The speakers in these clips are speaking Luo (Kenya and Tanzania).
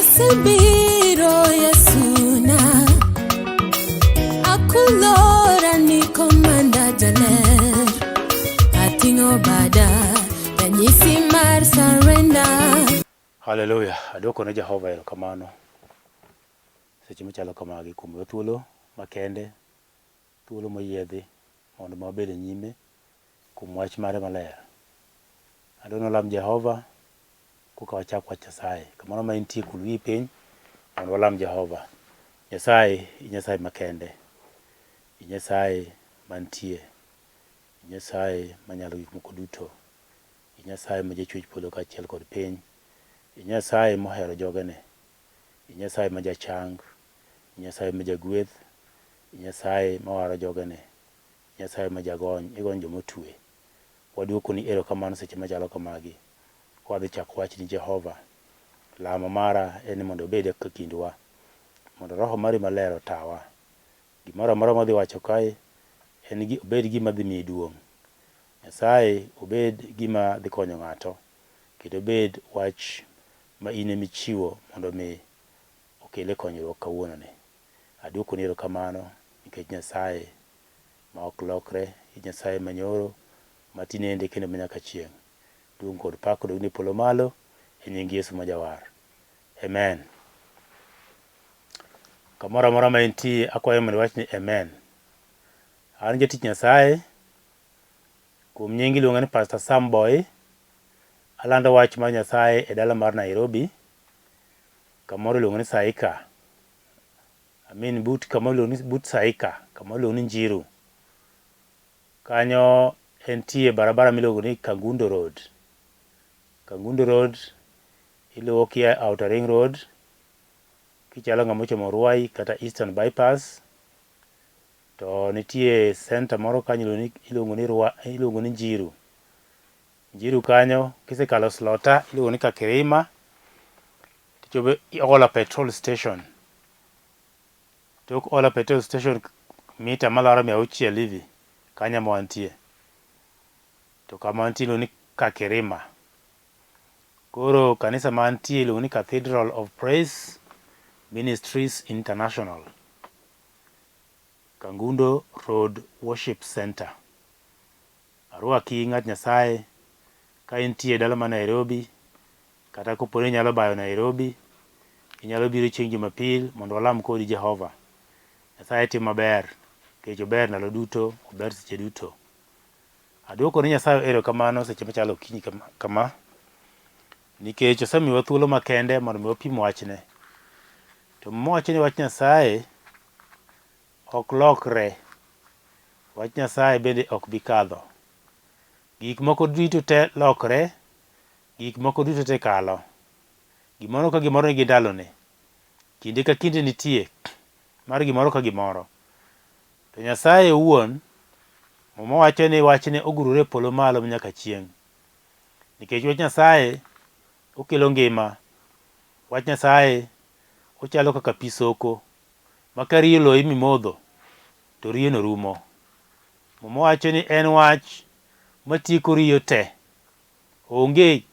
Asebiro Yesuna, akulora ni komanda jaler, ating'o bada ranyisi mar surrender. Haleluya! Adwoko ne Jehova erokamano seche machalo kamagi kuom miwa thuolo makende, thuolo moyiedhi mondo ma wabed e nyime kuom wach mare maler. Adwa ni walam Jehova koka wachak wach Nyasaye. Kamoro ma intie kul wiyi piny mondo walam Jehova. Nyasaye, in Nyasaye makende. In Nyasaye mantie. In Nyasaye manyalo gik moko duto. In Nyasaye ma jachwech polo kaachiel kod piny. In Nyasaye mohero jogene. In Nyasaye ma jachang. In Nyasaye ma jagwedh. In Nyasaye mawaro jogene. In Nyasaye ma jagony, igonyo joma otwe. Waduokoni erokamano seche machalo kamagi. Kwadhi chako wachni Jehova, lamo mara en ni mondo obed e kindwa, mondo Roho mari maler otawa. Gimoro amora mwadhi wacho kae, en gi, obed gima dhi miyi duong'. Nyasaye, obed gima dhi konyo ng'ato, kendo obed wach ma in ema ichiwo mondo mi okele konyruok kawuononi. Aduokoni erokamano nikech Nyasaye ma ok lokre, in Nyasaye manyoro, ma tinende kendo ma nyaka chieng'. Duong' kod pak odogni e polo malo e nying Yesu ma Jawar. Amen. Kamoro amora ma intie, akwayo mondo iwach ni amen. An jatich Nyasaye, kuom nying iluonga ni Pastor Sam Boy. Alando wach mar Nyasaye e dala mar Nairobi, kamoro iluongo ni Saika. I mean but kama iluongo ni but Saika, kama iluongo ni Njiru. Kanyo entie barabara miluongo ni Kangundo Road. Kangundo Road iluwo kia Outer Ring Road kichalo ng'ama ochomo Ruai kata Eastern Bypass to nitie center moro kanyo iluongo ni Rua, iluongo ni Njiru. Njiru kanyo kisekalo Slota iluongo ni Kakirima tichopo Ola petrol station. Tok Ola petrol station mita malaro 600 hivi kanyo ema wantie. To kama wantie iluongo ni Kakirima. Koro kanisa ma antie iluongo ni Cathedral of Praise Ministries International. Kangundo Road Worship Center. Arwaki ng'at Nyasaye ka intie e dala mar Nairobi kata kopo ni inyalo bayo Nairobi, inyalo biro chieng' Jumapil mondo walam kodi Jehova. Nyasaye timo maber nikech ober ndalo duto, ober seche duto. Aduoko ne Nyasaye erokamano seche machalo okinyi kama nikech osemiyowa thuolo makende mondo mi wapim wachne. To Muma wacho ni wach Nyasaye ok lokre. Wach Nyasaye bende ok bi kadho. Gik moko duto te lokre, gik moko duto te kalo. Gimoro ka gimoro nigi ndalone. Kinde ka kinde nitie mar gimoro ka gimoro. To Nyasaye owuon, Muma wacho ni wachne ogurore e polo malo nyaka chieng'. Nikech wach Nyasaye okelo ngima. Wach Nyasaye ochalo kaka pi soko ma ka riyo oloyi mimodho to riyono rumo. Muma wacho ni en wach matieko riyo te. Onge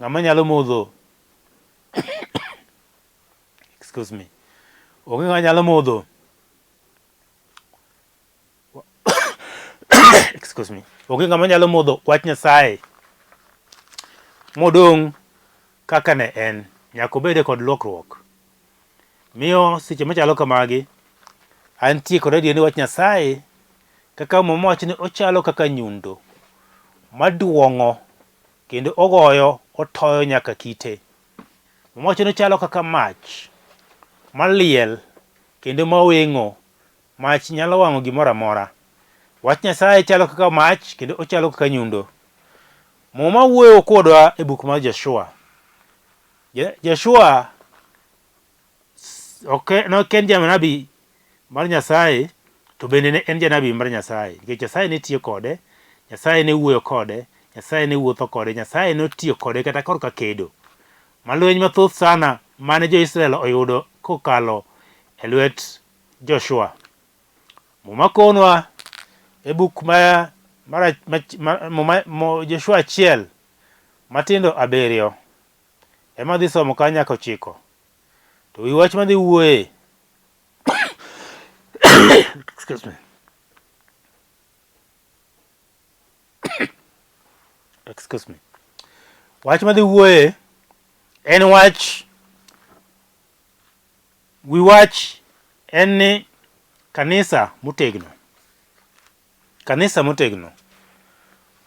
ng'ama nyalo modho excuse me. Onge ng'ama nyalo modho excuse me. Onge ng'ama nyalo modho wach Nyasaye modong' kaka ne en. Nyaka obede kod lokruok. Miyo seche machalo kamagi, antie kod adier ni wach Nyasaye kaka Muma wacho ni ochalo kaka nyundo maduong'o kendo ogoyo otoyo nyaka kite. Muma wacho ni ochalo kaka mach maliel kendo maweng'o. Mach nyalo wang'o gimoro amora. Wach Nyasaye chalo kaka mach kendo ochalo kaka nyundo. Muma wuoyo kodwa e buk mar Joshua. Joshua ok ne ok en janabi mar Nyasaye to bende ne en janabi mar Nyasaye nikech Nyasaye ne tiyo kode, Nyasaye ne wuoyo kode, Nyasaye ne wuotho kode, Nyasaye notiyo kode kata korka kedo. Ma lweny mathoth sana mane jo-Israel oyudo kokalo e lwet Joshua. Muma konwa e buk ma, mar, ma, ma, ma, Joshua achiel matindo abiriyo ema dhi somo ka nyaka ochiko. To wi wach madhi wuoye excuse me. Excuse me. Wach madhi wuoye en wach wi wach en ni kanisa motegno. Kanisa motegno.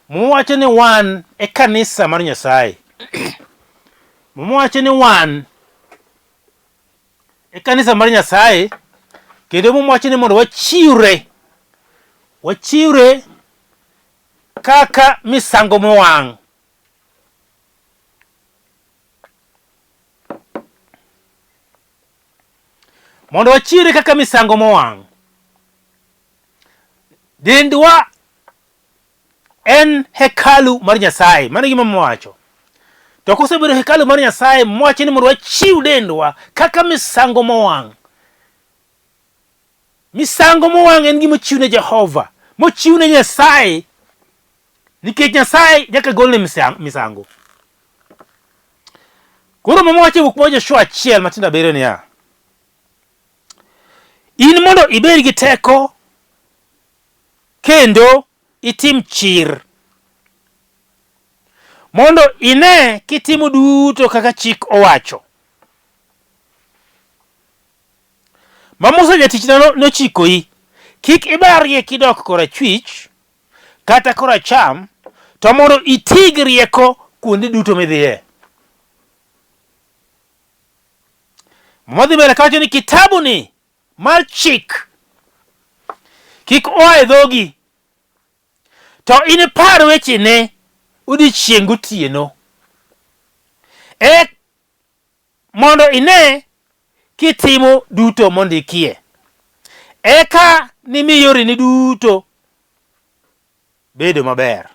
Muma wacho ni wan e kanisa mar Nyasaye. Muma wacho ni wan e kanisa mar Nyasaye kendo Muma wacho ni mondo wachiwre wachiwre kaka misango mowang'. Mondo wachiwre kaka misango mowang'. Dendwa en hekalu mar Nyasaye. Mano e gima Muma wacho. To kosebedo hekalu mar Nyasaye, Muma wacho ni mondo wachiw dendwa kaka misango mowang'. Misango mowang' en gima ochiw ne Jehova, mochiw ne Nyasaye, nikech Nyasaye nyaka golne misango. Koro Muma wacho e buk mar Joshua achiel matindo abiriyo niya, In mondo ibed gi teko kendo itim chir, mondo ine kitimo duto kaka chik owacho ma Musa jatichna nochikoi. Kik ibarie kidok korachwich kata koracham, to mondo iti gi rieko kuonde duto midhiye. Muma dhi mbele kawacho ni kitabuni mar chik kik oa e dhogi, to inipar wechene odiechieng' gotieno, e mondo ine kitimo duto mondikie. Eka nimi yoreni duto bedo maber,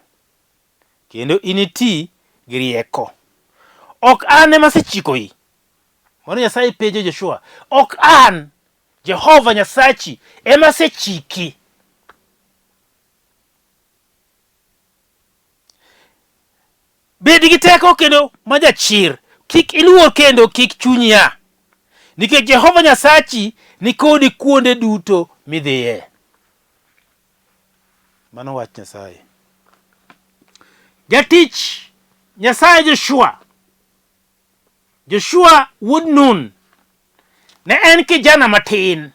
kendo initi gi rieko. Ok an ema asechikoi. Mano Nyasaye penjo Joshua, ok an Jehova Nyasachi ema asechiki. Bed gi teko kendo ma jachir, kik iluor kendo kik chunyi a, nikech Jehova Nyasachi ni kodi kuonde duto midhiye. Mano wach Nyasaye. Jatich Nyasaye Joshua, Joshua wuod Nun ne en kijana matin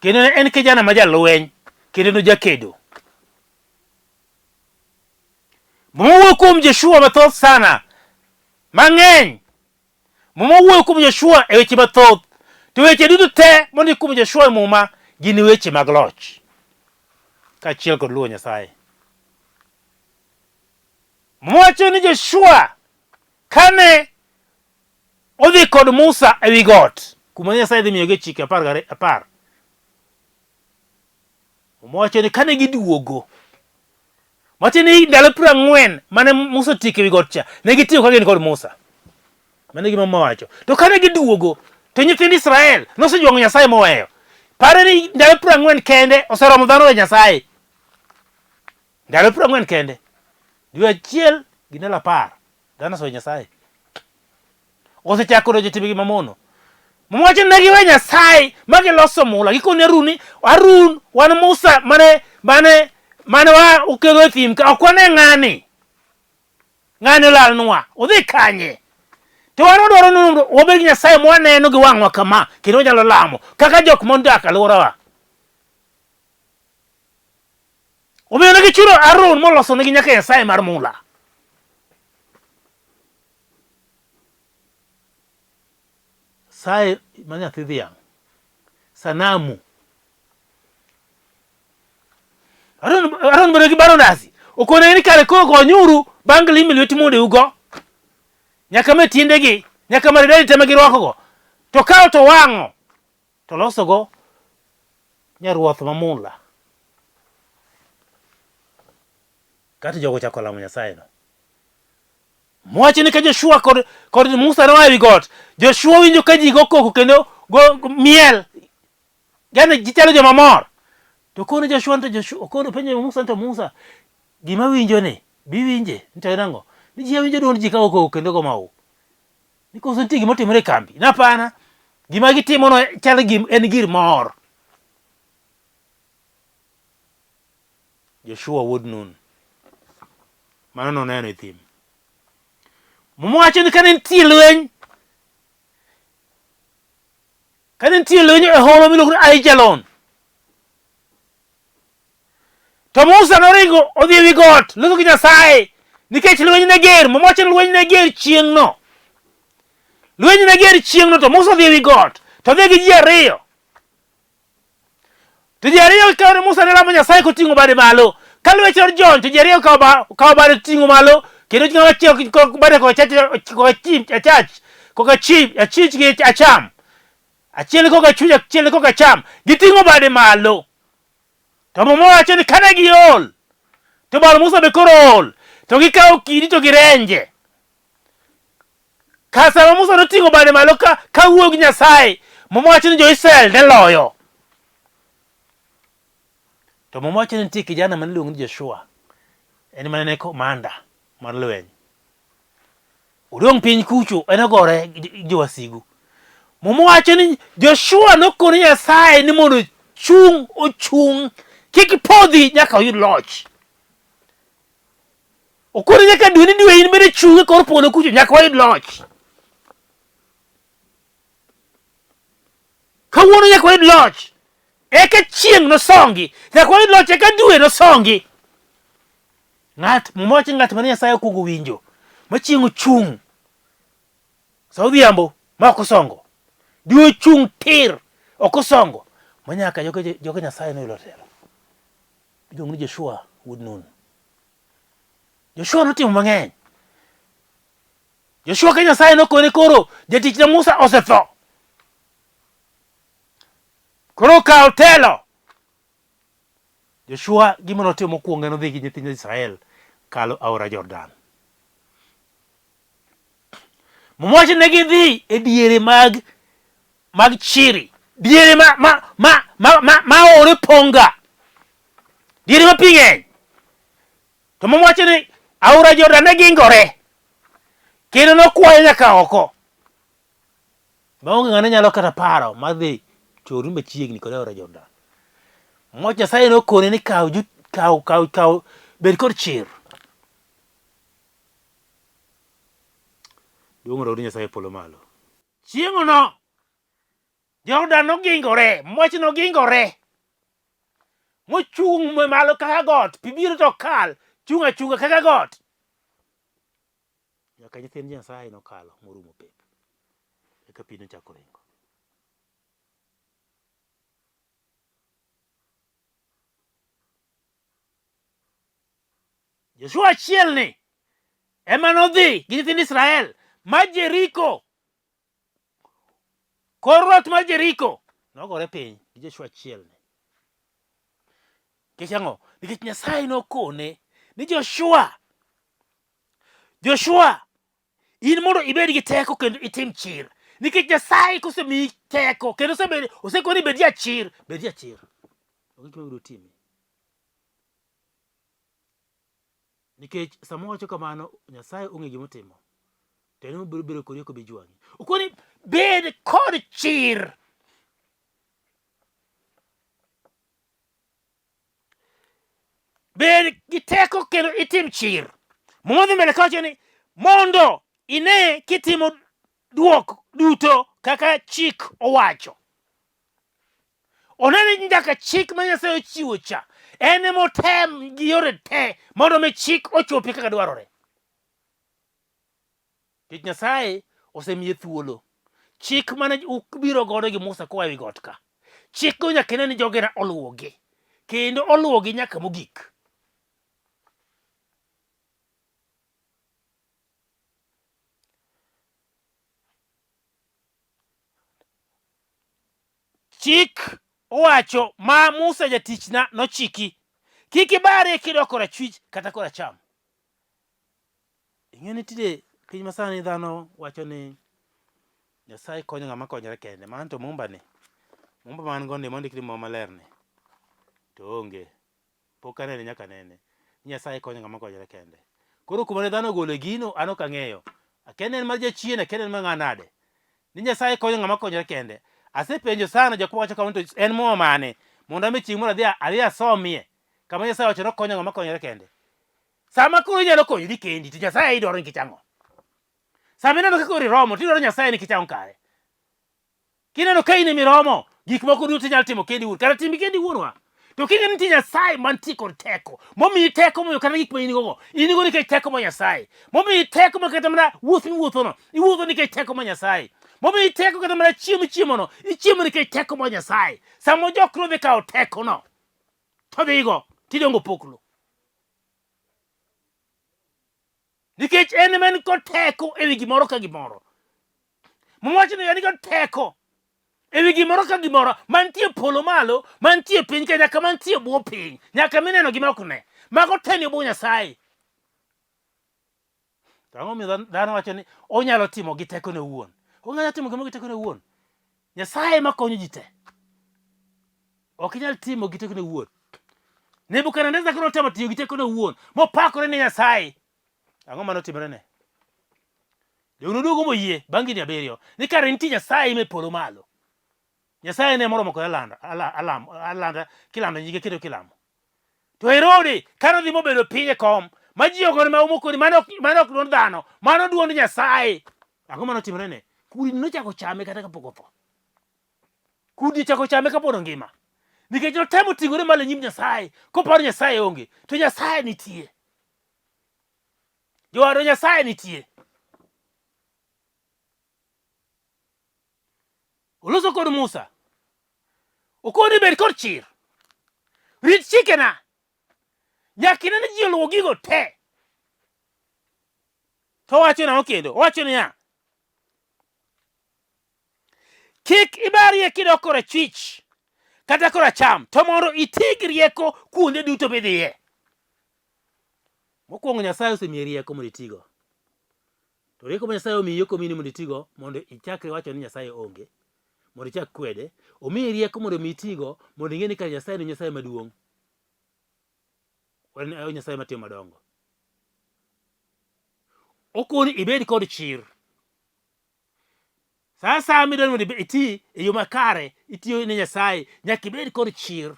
kendo ne en kijana ma jalweny kendo nojakedo. Muma wuoyo kuom Joshua mathoth sana mang'eny. Muma wuoyo kuom Joshua e weche mathoth, to weche duto te mondik kuom Joshua e Muma gin weche mag loch kaachiel kod luwo Nyasaye. Muma wacho ni Joshua kane odhi kod Musa e wi got kuma Nyasaye dhi miyogi chike apar, Muma wacho ni kane giduogo, wacho ni ndalo piero ang'wen mane Musa otieko ewi got cha, ne gitiyo ka gin kod Musa. Mano e gima Muma wacho. To kane giduogo, to nyithind Israel nosejwang'o Nyasaye moweyo. Pare ni ndalo piero ang'wen kende oseromo dhano we Nyasaye. Ndalo piero ang'wen kende. Dwe achiel gi ndalo apar. Dhano oseweyo Nyasaye. Osechako donjo e timbegi mamono. Muma wacho ni ne giwe Nyasaye ma giloso mula. Gikoni Harun ni, Harun, wan Musa mane mane mane wa okelo e thim ka, ok wane ng'ani. Ng'ani olalnwa. Odhi kanye? To wan wadwaro ni mondo wabed gi Nyasaye mwaneno gi wang'wa kama kendo wanyalo lamo kaka jok modak alworawa. Omiyo ne gichuno Harun molosonegi nyaka nyasaye mar mula. Nyasaye ma nyathi dhiang', sanamu. Harun bedo gi Barnabas okonegi ni kare koro gonyuru bangli mi lwet mondeugo nyaka me tiendegi nyaka maridadi te ma girwakogo to kawo to wang'o to losogo nyaruoth ma mula. Kato jogo ochako lamo Nyasaye no. Mwacho ni ka Joshua kod, kod Musa noa ewi got, Joshua winjo ka ji go koko kendo go miel. Yaani gichalo joma mor. To kono Joshua to Joshua kono penjo Musa to Musa gima winjo ni biwinje ni to en ang'o? Ni ji awinjo duond ji ka go koko kendo go mahu. Ni koso nitie gima otimore e kambi? Napana. Gima gitimono chal gi en gir mor. Joshua wuod Nun. Mano noneno e thim. Muma wacho ni kane nitie lweny, kane nitie lweny e holo miluongo ni Aijalon, to Musa noringo odhi ewi got loso gi Nyasaye nikech lweny ne ger. Muma wacho ni lweny ne ger chieng'no. Lweny ne ger chieng'no to Musa odhi ewi got to odhi gi ji ariyo. To ji ariyo kane Musa ne lamo Nyasaye koting'o bade malo, ka lwete ojony to ji ariyo kawo bade ting'o malo, kendo ng'ama achiel bade korachach kokachich gi acham, achiel kokachwich achiel kokacham, giting'o bade malo. To Muma wacho ni kane giol, to bad Musa be koro ool, to gikawo kidi to girenje. Ka sama Musa noting'o bade malo ka ka wuoyo gi Nyasaye, Muma wacho ni jo-Israel ne loyo. To Muma wacho ni nitie kijana mane iluongo ni Joshua, en mane ne komanda mar lweny. Odong' piny kucho, en ogore gi jowasigu. Muma wacho ni Joshua nokone Nyasaye ni mondo ochung' ochung' kik podhi nyaka oyud loch. Okone nyaka dwe ni dwe in bende chung' e kor polo kucho nyaka wayud loch. Kawuono nyaka wayud loch. Eka chieng' nosongi. Nyaka wayud loch eka dwe nosongi. Ng'at Muma wacho ni ng'at mane Nyasaye okwongo winjo ma chieng' ochung' sa odhiambo ma ok osongo. Dwe ochung' tir ok osongo ma nyaka joka Nyasaye noyudo telo. Iluongo ni Joshua wuod Nun. Joshua notimo mang'eny. Joshua ka Nyasaye nokone koro jatichna Musa osetho. Koro kaw telo. Joshua gima notimo mokwongo en odhi gi nyithind Israel kalo aora Jordan. Muma wacho ne gidhi e diere mag mag chiri, diere ma ma ma ma ma, ma aore ponga, diere ma pi ng'eny. To Muma wacho ni aora Jordan ne gingore kendo nokwayo nyaka oko. Maonge ng'ama nyalo kata paro mar dhi chori machiegni kod aora Jordan. Muma wacho Nyasaye nokone ni kaw kaw kaw kaw bed kod chir. Duong' oduog ni Nyasaye e polo malo. Chieng'ono Jordan nogingore, mwach nogingore mochung' malo kaka got, pi biro to kal, chung' achunga kaka got. Nyaka nyithind Nyasaye nokalo morumo pep, eka pi nochako ringo. Joshua achielni ema nodhi gi nyithind Israel ma Jeriko, kor rwath mar Jeriko nogore piny gi Joshua achielni. Nikech ang'o? Nikech Nyasaye nokone ni Joshua, Joshua, in mondo ibed gi teko kendo itim chir. Nikech Nyasaye kosemiyi teko kendo osekoni bed jachir, bed jachir. Onge gima biro timi. Nikech sama owacho kamano, Nyasaye ong'e gima otimo. To en obiro bedo kodi ok obi jwang'i. Okoni bed kod chir. Bed gi teko kendo itim chir. Muma dhi mbele kawacho ni mondo ine kitimo duok duto kaka chik owacho. Oneno ni nyaka chik ma Nyasaye ochiwo cha en ema otem gi yore te mondo mi chik ochopi kaka dwarore. Nikech Nyasaye osemiye thuolo. Chik mane ubiro godo gi Musa koa ewi got ka. Chikgo nyaka ine ni jogena oluwogi. Kendo oluwogi nyaka mogik. Chik owacho ma Musa jatichna nochiki, kik ibarie kidok korachwich kata koracham. Ing'e ni tinde piny masani dhano wacho ni Nyasaye konyo ng'ama konyore kende. Mano to mumba ni, mumba ma an go ni mondik ni muma maler ni to onge. Pok anene nyaka nene. Ni Nyasaye konyo ng'ama konyore kende. Koro kuma ne dhano ogole gino an ok ang'eyo. Akia ni en mar jachien, akia ni en mar ng'a nade. Ni Nyasaye konyo ng'ama konyore kende. Asepenjo sana jok mawacho kamano to en muma mane mondo ami chieng' moro adhi adhi asomie kama Nyasaye wacho ni okonyo ng'ama konyore kende. Sama koro inyalo konyori kendi to Nyasaye idwaro nikech ang'o? Sama ineno kaka koro iromo to idwaro Nyasaye nikech ang'o kare? Kineno ka in ema iromo, gik moko duto inyalo timo kendi iwuon. Kara tim kendi iwuon wa. To king'e ni nitie Nyasaye mantie kod teko, momiyi teko momiyo kata gik ma in go, in go nikech teko mar Nyasaye. Momiyi teko ma kata mana wuoth miwuothono, iwuotho nikech teko mar Nyasaye. Momiyi teko kata mana chiemo michiemono, ichiemo nikech teko mar Nyasaye. Sama ojok nodhi kawo tekono, to dhigo, tidong' opoklo. Nikech en ema en kod teko ewi gimoro ka gimoro. Muma wacho ni en kod teko ewi gimoro ka gimoro mantie polo malo, mantie piny ka nyaka mantie bwo piny, nyaka mineno gi ma ok ne. Mago te ni bwo Nyasaye. To ang'o momiyo dhano wacho ni onyalo timo gi tekone owuon? Onyalo timo gimoro gi tekone owuon. Nyasaye ema konyo ji te. Ok inyal timo gi tekone owuon. Nebukadneza koro otemo tiyo gi tekone owuon, mopakore ne Nyasaye. Ang'o mane otimorene? Donge noduogo moyie bang' higni abiriyo ni kare nitie Nyasaye me polo malo. Nyasaye ne moromo kod alanda, ala, alam, alanda kilando nyinge kendo kilamo. To Herode kane odhi mobedo piny e kom ma ji ogore ma umo kodi mano mano ok duond dhano, mano duond Nyasaye. Ang'o mane otimorene? Kudni nochako chame kata kapok otho. Kudni ochako chame kapod ongima. Nikech notemo ting'ore malo e nyim Nyasaye koparo Nyasaye onge, to Nyasaye nitie. Jowadwa Nyasaye nitie. Oloso kod Musa. Okoni bed kod chir. Rit chikena. Nyaka ine ni ji oluwo gigo te. To owacho nang'o kendo? Owacho niya, kik ibarie kidok korachwich kata koracham, to mondo iti gi rieko kuonde duto midhiye. Mokwongo Nyasaye osemiyi rieko mondo itigo. To rieko ma Nyasaye omiyi ok omiyi ni mondo itigo mondo ichakri wacho ni Nyasaye onge, mondo ichak kwede. Omiyi rieko mondo mi itigo mondo ing'e ni kare Nyasaye ni Nyasaye maduong'. En e Nyasaye matimo madongo. Okoni ibed kod chir. Sa asaya midwaro mondo iti e yo makare, itiyo ne Nyasaye, nyaka ibed kod chir.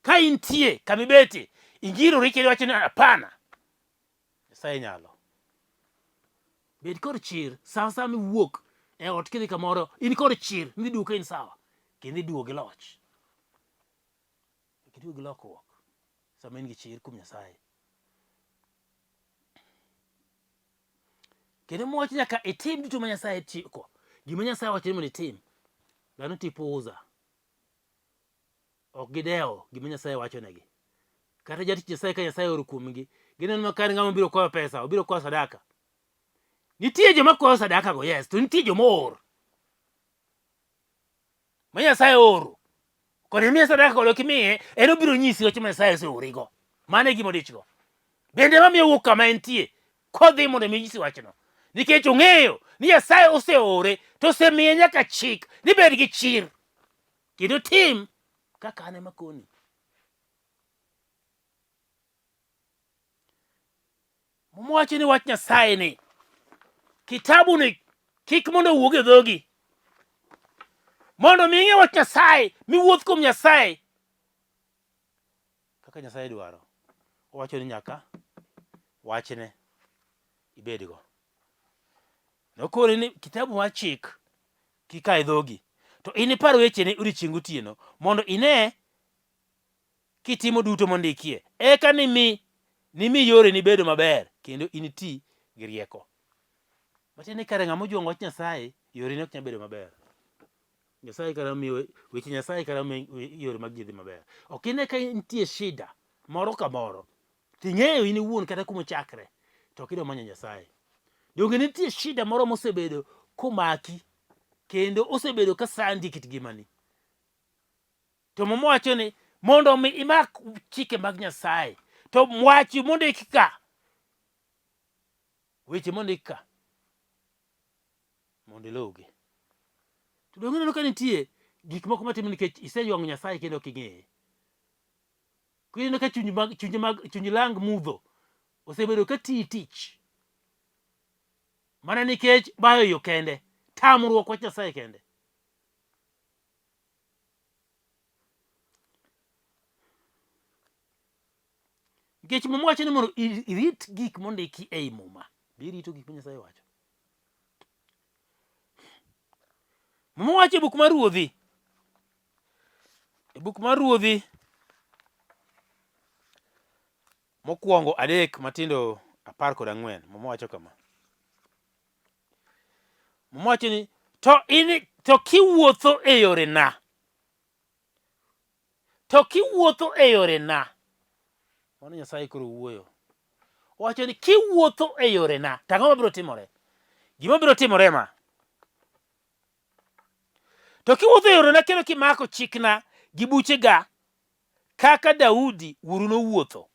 Ka intie kama ibetie, ingirori kendo iwacho ni hapana. Nyasaye nyalo. Bed kod chir sa asaya miwuok e ot kidhi kamoro, in kod chir ni idhi duogo ka in sawa, kendo iduogo gi loch. Iduogo gi lokruok sama in gi chir kuom Nyasaye. Kendo mwacho nyaka itim duto ma Nyasaye chiko. Gima Nyasaye wacho ni mondo itim, dhano tipuuza. Ok gidewo gima Nyasaye wachonegi. Kata jatich Nyasaye ka Nyasaye oro kuomgi, gineno ma ka ng'ama obiro kwayo pesa, obiro kwayo sadaka. Nitie joma kwayo sadaka go, yes, to nitie joma oor. Ma Nyasaye ooro. Kod imiye sadaka kod ok imiye, en obiro nyisi wach ma Nyasaye oseorigo. Mano e gima odichgo. Bende mamiyo owuok kama entie, kodhi mondo mi onyisi wachno. Nikech ong'eyo ni Nyasaye oseore, to osemiye nyaka chik ni bed gi chir. Kendo tim kaka an ema koni. Muma wacho ni wach Nyasaye ni kitabu ni kik mondo owuog e dhogi. Mondo mi ing'e wach Nyasaye, miwuoth kuom Nyasaye kaka Nyasaye dwaro. Owacho ni nyaka wachne ibedgo. Nokoni ni kitabu mar chik kik a e dhogi, to inipar wechene odiechieng' gotieno, mondo ine kitimo duto mondikie, eka nimi nimi yoreni bedo maber, kendo initi gi rieko. Matiende ni kare ng'ama ojwang'o wach Nyasaye, yorene ok nyal bedo maber. Nyasaye kara miyo weche Nyasaye kara miyo yore mag ji dhi maber. Ok ine ka nitie shida moro kamoro, ting'eyo in iwuon kata kuma ochakre, to ok idwa manyo Nyasaye. Donge nitie shida moro mosebedo komaki kendo osebedo ka sandi e kit ngimani. To Muma wacho ni mondo mi imak chike mag Nyasaye, to wach mondik ka, weche mondik ka, mondo iluwgi. To donge ineno ka nitie gik moko matimo nikech isejwang'o Nyasaye kendo ok ing'eye. Ineno ka chuny mag chuny mag chuny lang mudho osebedo ka tiyi tich mana nikech bayo yo kende. Tamruok wach Nyasaye kende. Nikech Muma wacho ni mondo irit gik mondiki ei Muma. Be irito gik ma Nyasaye wacho? Muma wacho e buk mar Ruodhi. E buk mar Ruodhi mokwongo adek matindo 14 Muma wacho kama. Muma wacho ni to in to kiwuotho e yorena To kiwuotho e yorena, mano Nyasaye koro wuoyo. Owacho ni kiwuotho e yorena, to ang'o mabiro timore? Gima biro timore ma. To kiwuotho e yorena kendo kimako chikna gi buchega kaka Daudi wuoru nowuotho.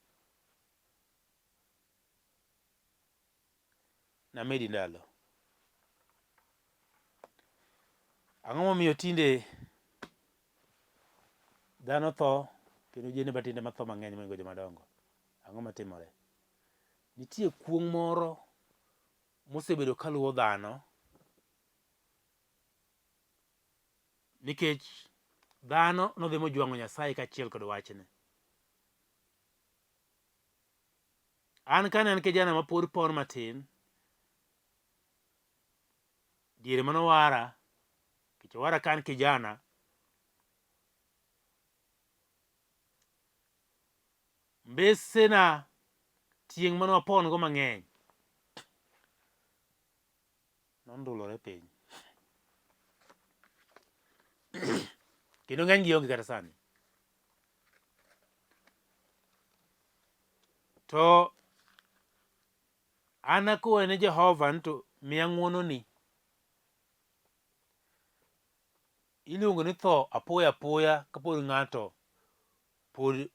Namedi ndalo. Ang'o momiyo tinde dhano tho kendo ojende matindo ema tho mang'eny mohingo joma dongo? Ang'o matimore? Nitie kuong' moro mosebedo kaluwo dhano nikech dhano nodhi mojwang'o Nyasaye kaachiel kod wachne. An kane an kijana mapod pon matin, diere mane owara, nikech owara ka an kijana, mbesena tieng' mane wapon go mang'eny nondulore piny. Kendo ng'eny gi onge kata sani. To an akwayo ne Jehova ni to miya ng'wononi. Iluongo ni tho apoya apoya kapod ng'ato pod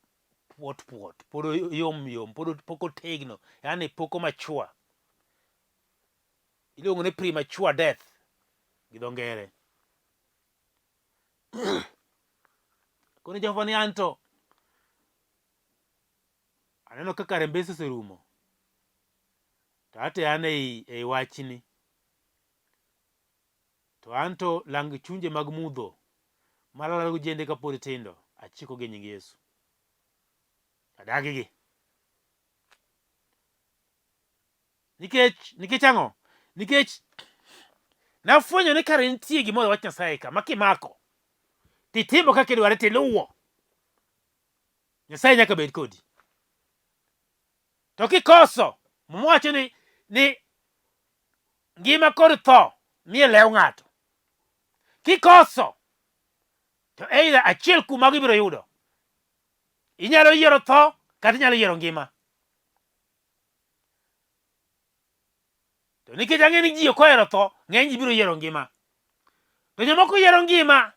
puot puot, pod oyom yom, pod pok otegno, yaani pok o mature. Iluongo ni premature death gi dho ngere. Koro Jehova ni anto aneno ka kare mbese oserumo to ate an ei, ei wachni to anto lang chunje mag mudho malalo ojende kapod tindo achiko gi nying Yesu adagigi Nikech nikech ang'o? Nikech nafwenyo ni kare nitie gimoro e wach Nyasaye ka ma kimako titimo kaka idware tiluwo, Nyasaye nyaka bed kodi. To kikoso, Muma wacho ni ni ngima kod tho nie lew ng'ato. Kikoso to either achiel kuom mago ibiro yudo. Inyalo yiero tho kata inyalo yiero ngima. To nikech ang'e ni ji ok ohero tho, ng'eny ji biro yiero ngima. To jomoko yiero ngima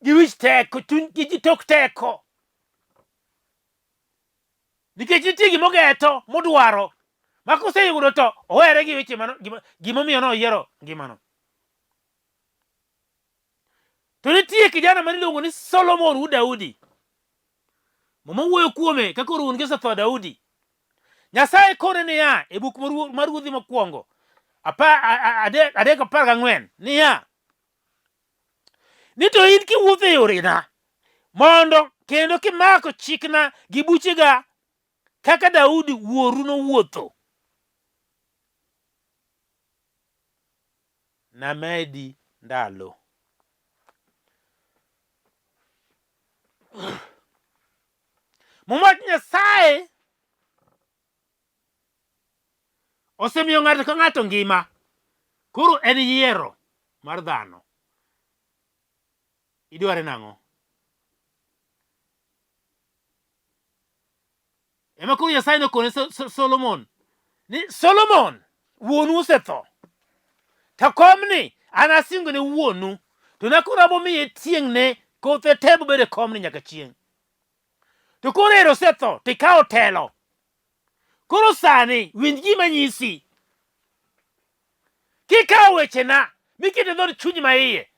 gi wich teko, chuny gi tok teko. Nikech nitie gima ogeto modwaro ma koseyudo to owere gi weche mano gimomiyo noyiero ngimano. To nitie kijana mane iluongo ni Solomon wuod Daudi. Muma wuoyo kuome ka koro wuon-gi osetho Daudi. Nyasaye kone niya e buk mar Ruodhi mokwongo 3:14 niya, ni to in kiwuotho e yorena mondo kendo kimako chikna gi buchega kaka Daudi wuoru nowuotho, namedi ndalo. Muma wacho Nyasaye osemiyo ng'ato ka ng'ato ngima. Koro en yiero mar dhano. Idware nang'o? Ema koro Nyasaye nokone Solomon ni Solomon wuonu osetho to komni an asingo ne wuonu to nakoro abomiye tieng'ne kothe te bobedo e komni nyaka chieng'. To koro ero osetho to ikawo telo. Koro sani winj gima nyisi. Kikawo wechena miketo e dhood chunyi maiye,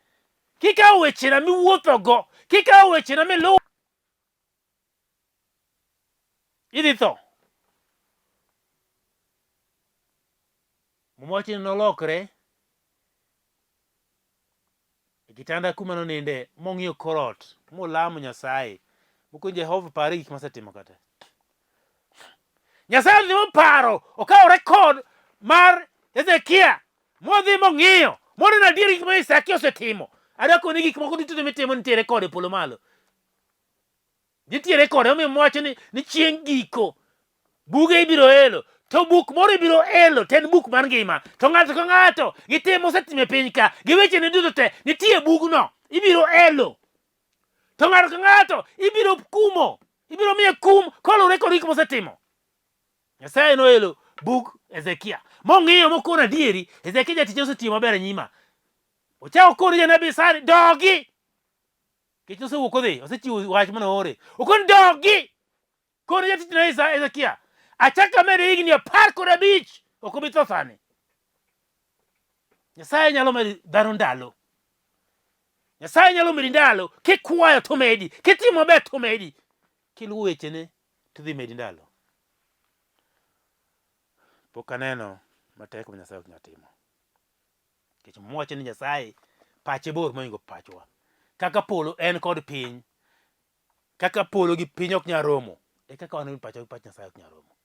kikawo wechena miwuothogo, kikawo wechena miluwo Idhi tho. Muma wacho ni nolokre E kitanda kuma noninde mong'iyo kor ot molamo Nyasaye mokoni Jehova parie gik masetimo kata. Nyasaye odhi moparo okawo rekod mar Hezekia modhi mong'iyo moneno adier gik ma Hezekia osetimo. Adwa koni gik moko duto mitimo nitie rekod e polo malo. Nitie rekod emomiyo mwacho ni chieng' giko buge ibiro elo to buk moro ibiro elo to en buk mar ngima to ng'ato ka ng'ato gi tim mosetimo e piny ka gi wechene duto te nitie e bugno ibiro elo to ng'ato ka ng'ato ibiro kumo ibiro miye kum koluwore kod gik mosetimo. Nyasaye noelo bug Hezekia mong'iyo mokono adieri Hezekia jatich osetiyo maber e nyima. Ochako koro janabi Isaya dogi Nikech osewuok odhi, osechiwo wach mane oore. Okoni dogi! Koro jatichna Isa Hezekia, achak amede higni 15, ok obi tho sani. Nyasaye nyalo medo dhano ndalo. Nyasaye nyalo medi ndalo, kikwayo to medi, kitimo maber to medi. Kiluwo wechene to dhi medi ndalo. Pok aneno matek ma Nyasaye ok nyal timo. Nikech Muma wacho ni Nyasaye pache bor mohingo pachwa. Kaka polo en kod piny, kaka polo gi piny ok nyal romo, e kaka wan pachwa gi pach Nyasaye ok nyal romo.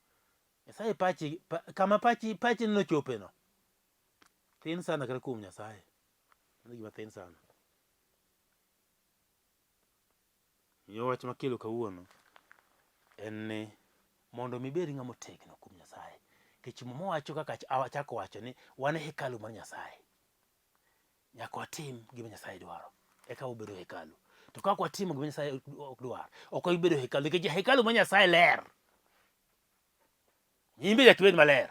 Nyasaye pachi, pa, kama pachi, pachi nochope no, thin sana kata kuom Nyasaye. Mano gima thin sana. Miyo wach makelo kawuono en ni mondo mi ibed ng'ama otegno kuom Nyasaye. Nikech Muma wacho kaka achako wacho ni wan e hekalu mar Nyasaye. Nyaka watim gima Nyasaye dwaro eka wabedo hekalu. To ka ok watimo gima Nyasaye ok dwar, ok wabi bedo hekalu nikech hekalu mar Nyasaye ler. In be nyaka ibed maler.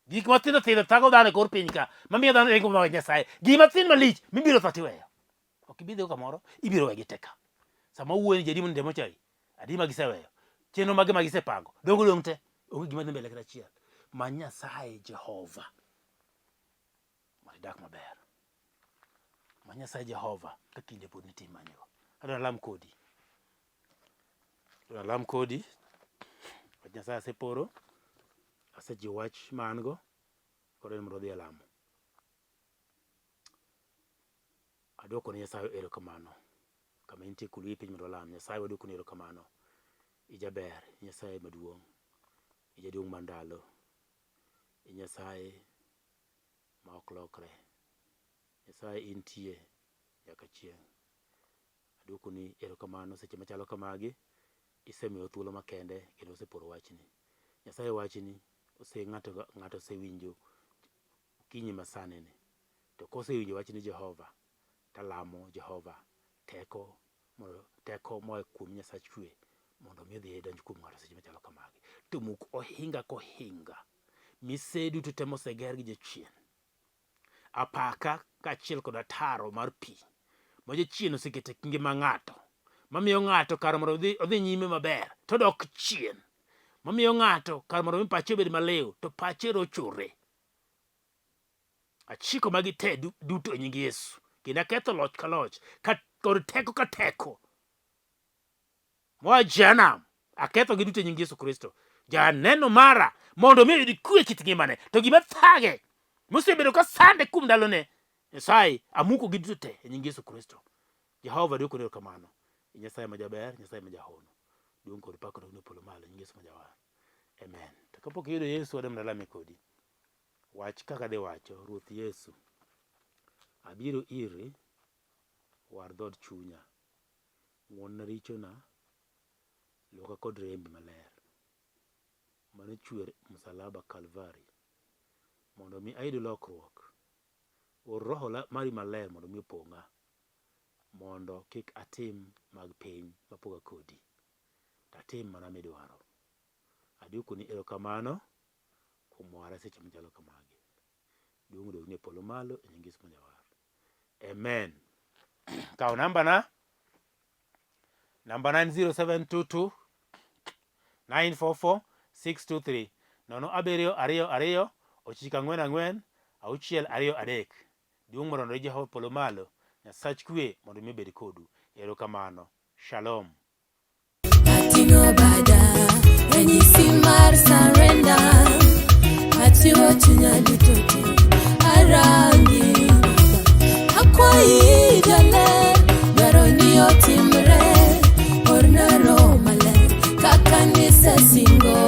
Gik mathindo thindo thago dhano e kor piny ka, mamiyo dhano ringo mawe Nyasaye. Gima thin malich mibiro tho tiweyo. Ok ibi dhigo kamoro, ibiro wegi te ka. Sama wuoyo ni jadimo ni demo chai, adima giseweyo. Chenro mage ma gisepango, dongo dong' te. Onge gima dhi mbele kata achiel. Many Nyasaye Jehova mondo idak maber. Many Nyasaye Jehova ka kinde pod nitie imanyego. Adwa nalam kodi. Adwa nalam kodi. Wach Nyasaye aseporo. Asejiwo wach ma an go, koro en mondo wadhi e lamo. Adwoko ne Nyasaye erokamano. Kama intie kul wiyi piny mondo walam. Nyasaye wadwokoni erokamano. Ijaber, Nyasaye maduong', ijaduong' mar ndalo, i Nyasaye ma ok lokre. Nyasaye intie nyaka chieng'. Adwokoni erokamano seche machalo kamagi, isemiyowa thuolo makende kendo oseporo wachni. Nyasaye wachni ose ng'ato ng'ato osewinjo okinyi masani ni. To kosewinjo wachni Jehova, talamo Jehova teko mondo teko moa kuom Nyasach kwe mondo mi odhi donj kuom ng'ato seche machalo kamagi. To muk ohinga kohinga, mise duto te moseger gi jachien apaka kaachiel kod ataro mar pi ma jachien oseketo e ngima ng'ato mamiyo ng'ato kar mondo odhi, odhi nyime maber to odok chien mamiyo ng'ato kar mondo mi pache obed maliw to pache rochore. Achiko magi te duto e nying Yesu kendo aketho loch ka loch ka kod teko ka teko moa Jehanamu akethogi duto e nying Yesu Kristo. Janeno mara mondo mi oyud kwe e kit ngimane. To gima thage mosebedo ka sande kuom ndalone, Nyasaye amuko gi duto te e nying Yesu Kristo. Jehova duoko erokamano. Nyasaye ma jaber, Nyasaye ma jahono. Duong' kod pak odogni e polo malo, nying Yesu ma jawar. Amen. To kapok iyudo Yesu, adwa mondo alame kodi. Wach kaka adhi wacho, Ruoth Yesu, abiro iri, war dhood chunya. Ng'wonna richona, luoka kod rembi maler, mane chwer e msalaba Kalvari, mondo mi ayud lokruok. Or Roho mari maler mondo mi opong'a, mondo kik atim mag piny mapoga kodi, to atim mana midwaro. Aduokoni erokamano kuom wara seche machalo kamagi. Duong' odogni e polo malo e nying Yesu ma Jawar. Amen. Kaw namba na. Namba na en 0722 944 623 nono abiriyo ariyo ariyo ochiko ang'wen ang'wen auchiel ariyo adek. Duong' mondo odog ne Jehova polo malo. Nyasach kwe mondo mi obed kodu. Erokamano. Shalom. Ating'o bada, ranyisi mar surrender. Achiwo chunya duto te, arangi. otim.